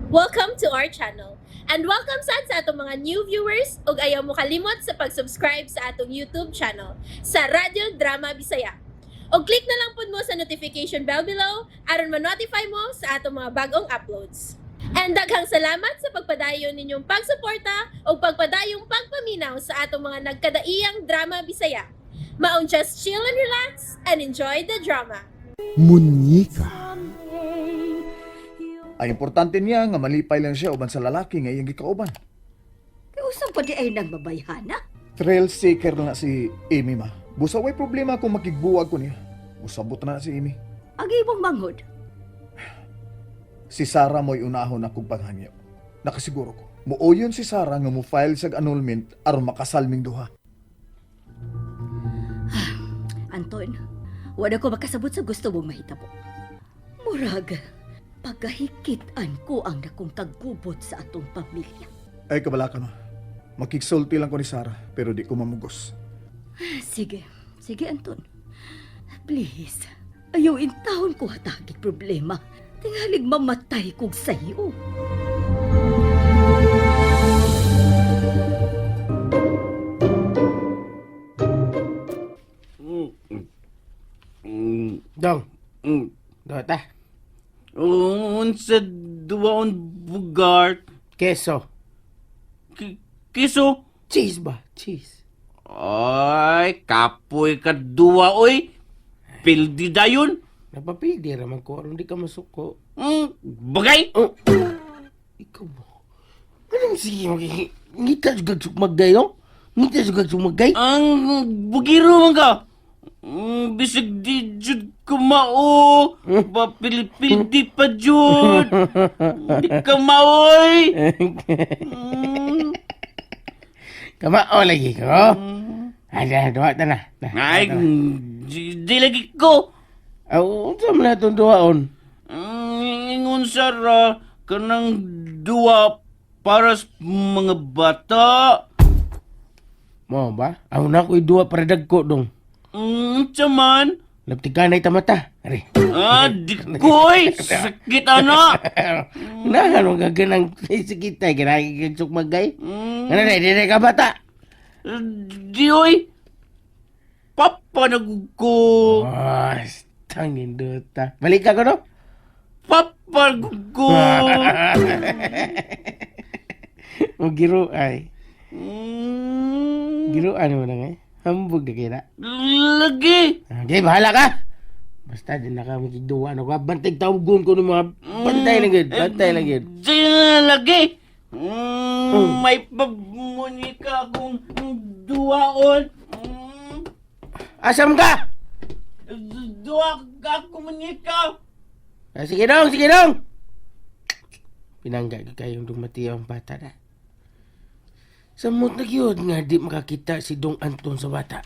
Welcome to our channel. And welcome sad sa atong mga new viewers ug ayaw mo kalimot sa pag-subscribe sa atong YouTube channel sa Radyo Drama Bisaya. Og click na lang pud mo sa notification bell below aron ma-notify mo sa atong mga bagong uploads. And daghang salamat sa pagpadayon ninyong pagsuporta ug pagpadayong pagpaminaw sa atong mga nagkadaiyang drama Bisaya. Maong just chill and relax and enjoy the drama. Munyika. Ang importante niya nga malipay lang siya uban sa lalaki nga iyang gikauban. Kay usang pa di ay nagbabayhana. Thrill seeker na si Amy, ma. Busa way problema kung makigbuwag ko niya. Usabot na si Amy. Ang imong manghod. Si Sarah mo'y unahon akong panghangyo. Nakasiguro ko. Muoyon si Sarah nga mo file sa annulment aron makasal ming duha. Anton, wala ko makasabot sa gusto mong mahitabo. Murag, pagkahikitan ko ang nakong kagubot sa atong pamilya. Ay, kabala ka, ma. Makigsulti lang ko ni Sarah pero di ko mamugos. Sige, sige, Anton. Please, ayaw intahon ko hatagig problema. Tingalig mamatay kog sayo. Dong, dota. Unsa duwaon bugart? Keso. Kiso? Cheese ba? Cheese. Ay, kapoy ka duwa oy. Pildi dayon. Napapildi raman ko aron di ka masuko. Bagay. Oh. Ikaw ba? Anong sige magiging... Ngita sugag sugmagay, no? Ngita sugag sugmagay? Ang bugiro man ka. Bisag di jud kumao. Papilipildi pa jud. Di ka maoy. Kamao lagi ko. Ada, duha ta na. Na, Ay, duha ta na. di lagi ko. Aw, unsa man na itong duhaon? Ingon Sara, kanang duwa para sa mga bata. Mo ba? Aw na ko'y duha para dagko dong. Unsa man? Laptikanay ta mata. Ari. Ah, di koy! Sakit ana! Na, ano gaganang sikitay, ginagigag sugmagay? Ano na, di na ka bata. Di oy! Papa nagug ko! Oh, tangin duta. Balik ka ko, no? Papa nagug ko! O giro ay. Giro ano na nga eh. Hambog na kaya. Lagi! Okay, bahala ka. Basta di na ka magigduwa. Ano ka? Bantay tawgon ko ng mga bantay lang yun. Bantay lang yun. Di na lagi! May pamunika akong duwaon! Asam ka? Duwa ka ako munika! Ah, sige dong, sige dong. Pinangga kayong dumati ang bata na. Samot na gyud nga di makakita si Dong Anton sa bata.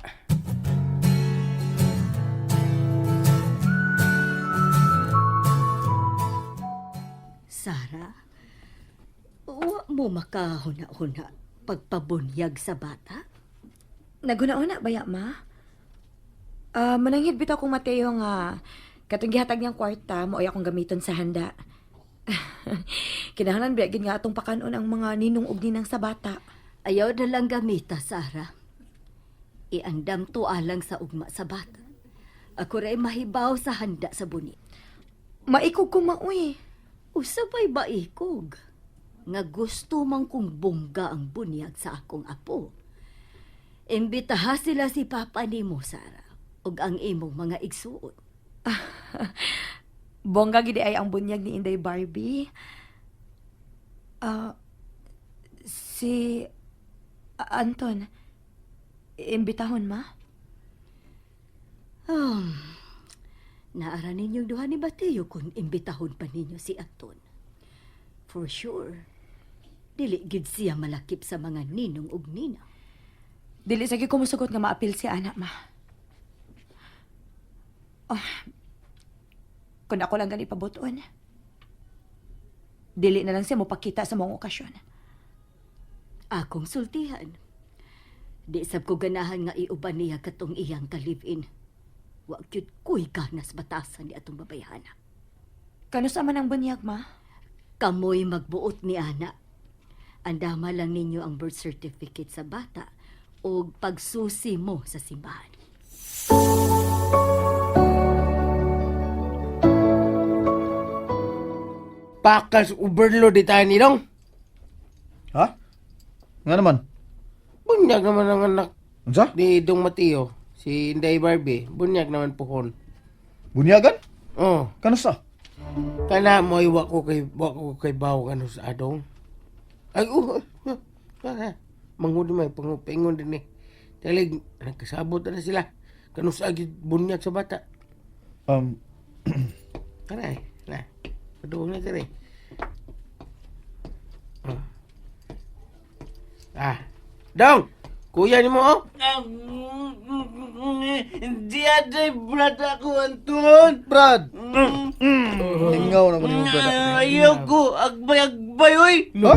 Sara, wa mo makahuna-huna pagpabunyag sa bata? Naguna-una baya, ma? Ah, mananghid bitaw kong Mateo nga katong gihatag niyang kwarta mo ay akong gamiton sa handa. Kinahanglan biya gid nga atong pakanon ang mga ninong ug ninang sa bata. Ayaw na lang gamita, Sara. Iandam to alang sa ugma sa bata. Ako ray mahibaw sa handa sa buni. Maikog ko maoy. Usabay ba ikog? Nga gusto man kong bongga ang bunyag sa akong apo. Imbitaha sila si Papa nimo, Sara, ug ang imong mga igsuon. Bongga gid ay ang bunyag ni Inday Barbie. Ah, si Anton, imbitahon ma? Naara ninyong duha ni Mateo kung imbitahon pa ninyo si Anton. For sure, dili gid siya malakip sa mga ninong ug ninang. Dili sa ko musugot nga maapil si ana ma. Oh, kung ako lang gani pabuton. Dili na lang siya mopakita sa mga okasyon. Akong sultihan. Di sab ko ganahan nga iuban niya katong iyang ka-live-in. Wa gyud ko'y ganas batasan ni atong babayhana. Kano sa man ang bunyag ma? Kamoy magbuot ni ana. Andama lang ninyo ang birth certificate sa bata o pagsusi mo sa simbahan. Pakas overload di tayo ni dong. Ha? Nga naman. Bunyag naman ang anak Unsa? ni Dong Mateo, si Inday Barbie. Bunyag naman pohon. Bunyagan? Oh, Kanusa? kana mo ay wa ko kay bawo kanu sa adong. Ay kana manghud may pangupingon din eh. Talig nagkasabot na sila. Kanu sa gid bunyag sa bata. Kana eh. Na. Paduong na diri. Oh. Ah. Dong, kuya ni mo oh. Di aday brad ako, Anton. Brad. Ingaw na ko nimo Brad. Ayaw ko. Agbay-agbay, oy. Ha?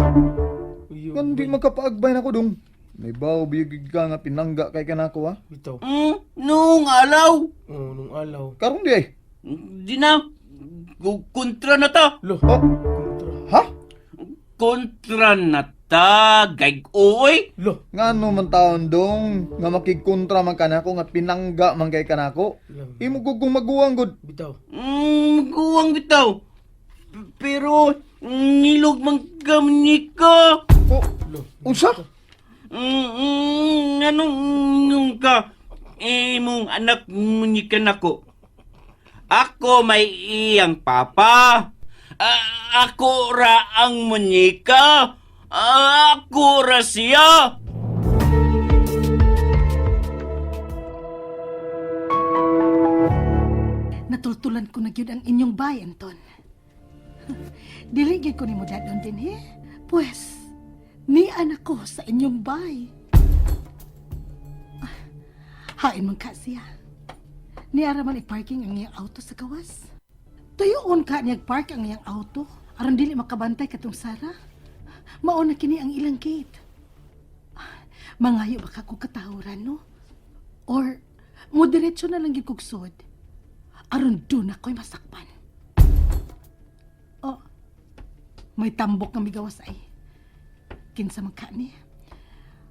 Kan di magkapaagbay na ko dong. May bawo biyugig ka nga pinangga kay kanako ha. Bitaw. Noong alaw. Oh, nung alaw. Karon di ay. Di na. Kontra na ta. Lo. Oh. Ha? Kontra na ta. Gay oy. Lo. Ngano man taon dong nga makigkontra man kanako nga pinangga man kay kanako. Imo gud kung maguwang gud. Bitaw. Guwang bitaw. Pero, nilog man kami ka. Oh, unsa? Anong nung ka? Imong anak munika nako. Ako may iyang papa. Ako ra ang munika. Ako ra siya. Natultulan ko na gyud ang inyong bay, Anton. Dili gyud ko nimo dadon din, he? Pues, ni anak ko sa inyong bay. Ah, hain man ka siya. Niara man i-parking ang iyang auto sa gawas. Tuyoon ka niyag park ang iyang auto aron dili makabantay katong Sara. Mao na kini ang ilang gate. Ah, mangayo ba ka kog katahuran, no? Or mo diretso na lang gyud kog sud aron doon ako'y masakpan. Oh, may tambok nga migawas ay. Kinsa man ka ni?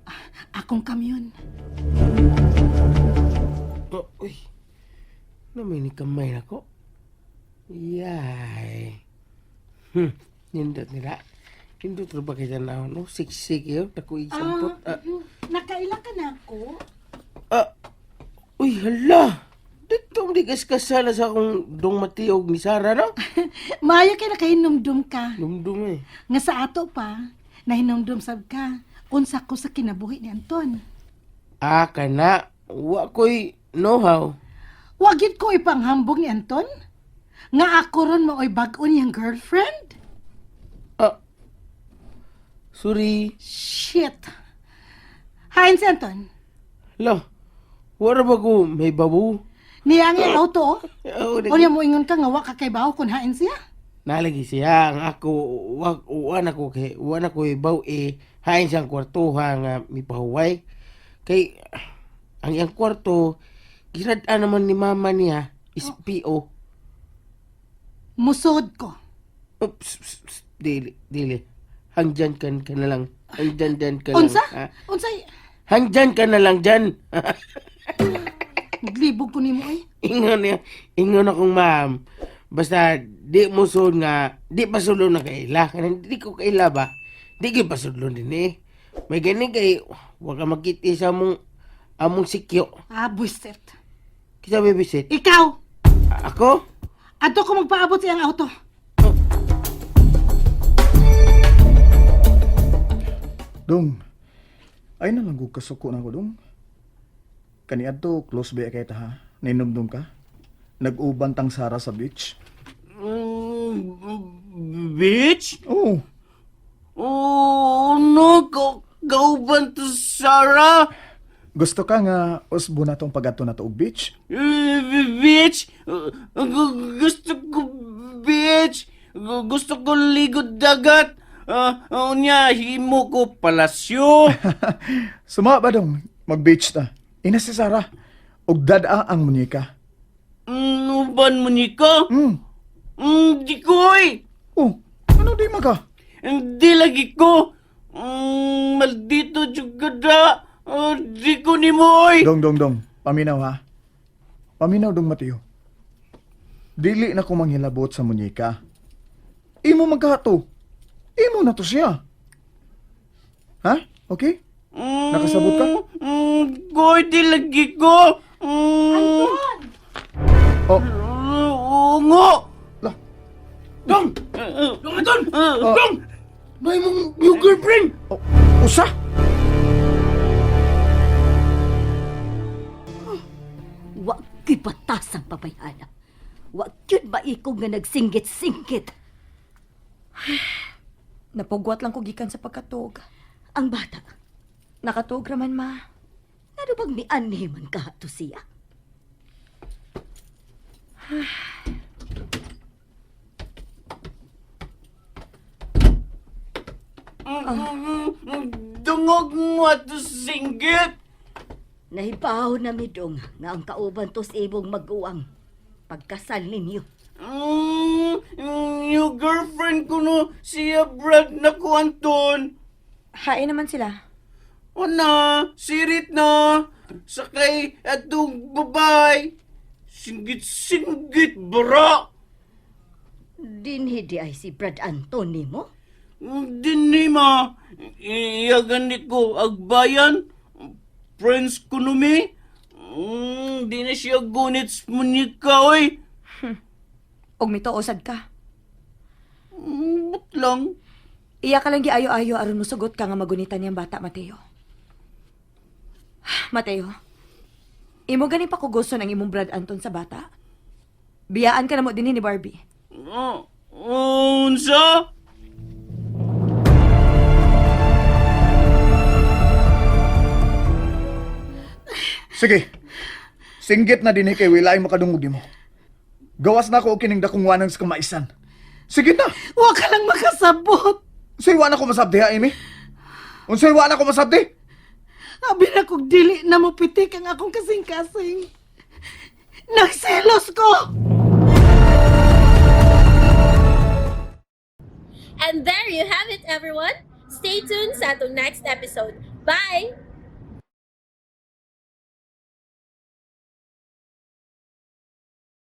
Ah, akong kamyon. Oh, uy. Namay ni kamay na ko. Yay. Nindot nila. Nindot ra ba kita na no? Siksik yun. Dako isampot. Ah, Nakaila ka na ako? ah. Uy, hala. Dito mo di kaskasala sa akong dong matiog ni Sara, no? Maayo kay nakahinumdum ka. Dumdum eh. Nga sa ato pa, nahinumdum sab ka. Unsa ko sa kinabuhi ni Anton. Ah, kana. Wa ko'y know-how. Wa gyud ko ipanghambog ni Anton. Nga ako ron maoy bag-o niyang girlfriend. Ah. Sorry. Shit. Hain si Anton. Lo. Wala ba ko may babu? Niya ang iyang auto, oh. Oh, Unya mo ingon ka nga wa ka kay bawo kun hain siya. Nalagi siya ang ako wa wa na ko kay wa na ko ibaw eh hain siyang kwartuha nga mipahuway kay ang iyang kwarto gisad-an naman ni mama niya is PO. Musod ko. Oops, pss, pss, dili dili hangdyan ka, ka na lang hangdyan dyan ka lang Unsa? ha? Unsay? Hangdyan ka na lang dyan. Naglibog ko nimo eh. Ingon niya, ingon akong ma'am. Basta di mo sud nga di pa sulod na kaila. Kanang di ko kaila ba? Di gyud pasudlon din eh. May gani kay wa ka makiti sa among among sikyo. Ah, buisit. Kita babysit. Ikaw, Ako? adto ko magpaabot sa iyang auto. Dong. Ay na lang gud kasuko na ko dong. Kaniadto close ba kay ta ha? Ninumdum ka? Nag-uban tang Sara sa beach. Bitch? Oh, Oh, no. Kauban to, Sarah. gusto ka nga usbo na tong pag-adto na to og beach? Bitch! Gusto ko, bitch! Gusto ko ligod dagat! Unya, himo ko palasyo! Suma ba dong? Mag-beach ta. Ina si Sara. Og dada ang munyeka. Uban mo ni ka? Di ko eh! Oh, ano di man ka? Hindi lagi ko. Maldito jud ka da. Di ko nimo oy. Dong, dong, dong. Paminaw ha. Paminaw dong Mateo. Dili na ko manghilabot sa munyika. Imo magkato. Imo na to siya. Ha? Okay? Nakasabot ka? Koy, di lagi ko. Oh, Ungo. lah. Dong! Dong Anton! Dong! May mong new girlfriend! Oh, usa? Wa ko'y batas ang babayhana. Wa gyud maikog nga nagsinggit-singgit. Napugwat lang ko gikan sa pagkatug. Ang bata, Nakatug raman ma. ano bang mianhi man ka to siya? Dungog mo ato singgit. Nahibaw na midong nga ang kauban to sa imong maguwang. Pagkasal ninyo. New girlfriend ko no, siya Brad na ko Anton. Hain naman sila. Ana, sirit na. Sakay atong babay. Singgit-singgit, bra. Dinhi di ay si Brad Anton nimo? Dini ma, iyagan ni ko agbayan. Friends ko numi. Di na siya gunit sa munika, oy. Og mituo sad ka. Ba't lang? Iya ka lang giayo-ayo aron mosugot ka nga magunitan niyang bata, Mateo. Mateo, imo gani pa kuguson ang imong Brad Anton sa bata? Biyaan ka na mo dinhi ni Barbie. Unsa? Sige. Singgit na din kay wala ay makadungog nimo. Gawas na ako og kining dakong wanang sa kamaisan. Sige na. Wa ka lang makasabot. Unsay wa na ko masabdi ha, Amy? Unsay wa na ko masabdi? Abi na kog dili na mo pitik ang akong kasing-kasing. Nagselos ko! And there you have it, everyone. Stay tuned sa atong next episode. Bye!